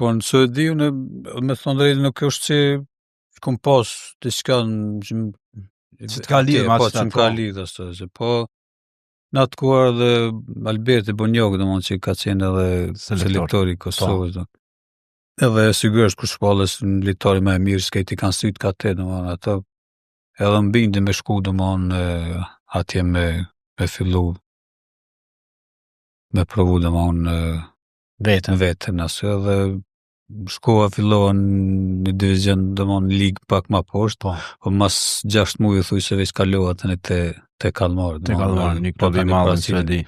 Po në Suedi unë me thonë drejtë nuk është që kom pas diçka në që m- Që t'ka lidhë me po, atë që më ka po. lidhë ashtu, se po në atë kohë edhe Alberti Bonjok, domethënë që ka qenë edhe Selektor. selektori i Kosovës. Do. Edhe sigurisht kur shpalles në lojtari më e mirë, s'ke ti kanë syt ka te, domethënë ato edhe më bindi me shku domethënë e, atje me me fillu me provu domethënë e, Vetën. vetën aso edhe shkova fillova në një divizion domethënë në ligë pak më poshtë, Po. po mas 6 muaj thuj se veç kalova tani te te Kalmar, Te Kalmar, një po, klub i tani madh në Brazil. Suedi.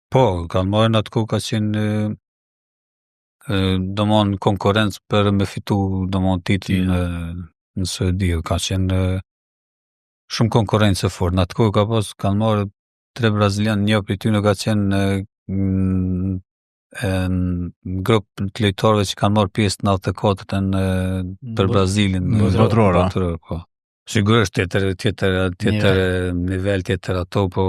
Po, Kalmar në atë kohë ka qenë e, e, domethënë konkurrencë për me fitu domethënë titullin e, në Suedi, ka qenë e, shumë konkurrencë e fortë. Në atë kohë ka pas Kalmar tre brazilian, një prej tyre ka qenë e, në e, në grup të lojtarëve që kanë marrë pjesë në 94-ën e, për Bot- Brazilin në Botëror, a? botëror, po. Sigurisht tjetër tjetër tjetër nivel tjetër ato, po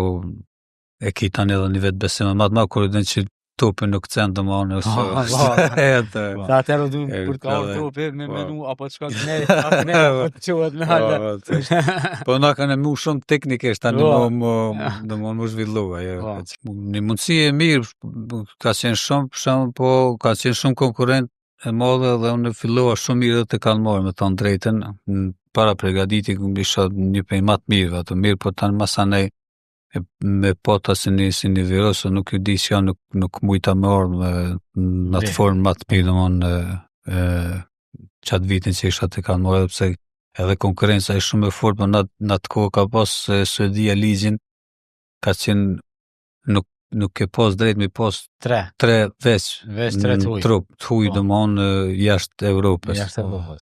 e ki tani edhe një vetë besim më madh, ma kur e din që topi nuk cen domethënë ose Po, edhe Sa atëherë du E, kur ka ardhur edhe- topi me po. menu apo të shkon ne, a ne apo të çohet në halë. Po, po, Po na kanë mu shumë teknikisht tani Po. më më domethënë më zhvillu ajo. Po. Një mundësi e mirë ka qenë shumë, për shembull, po ka qenë shumë konkurrent e madhe dhe unë fillova shumë mirë edhe te Kalmar, me thonë drejtën, në para përgatitje ku isha një prej më të mirëve ato mirë, po tani masanej e, me pota si një si një virus, nuk ju di çka nuk nuk mujta me ardhë me në atë Dhe. formë më të mirë domethënë e, e, qatë vitin që isha te Kalmar, edhe pse edhe konkurrenca është shumë e fortë, po në atë- në atë kohë ka pas e, Suedia ligjin ka qenë nuk nuk ke pas drejt me pas Tre. tre veç Veç tre në të huj. trup të huj Po. domethënë e, jashtë Evropës. Jashtë Evropës.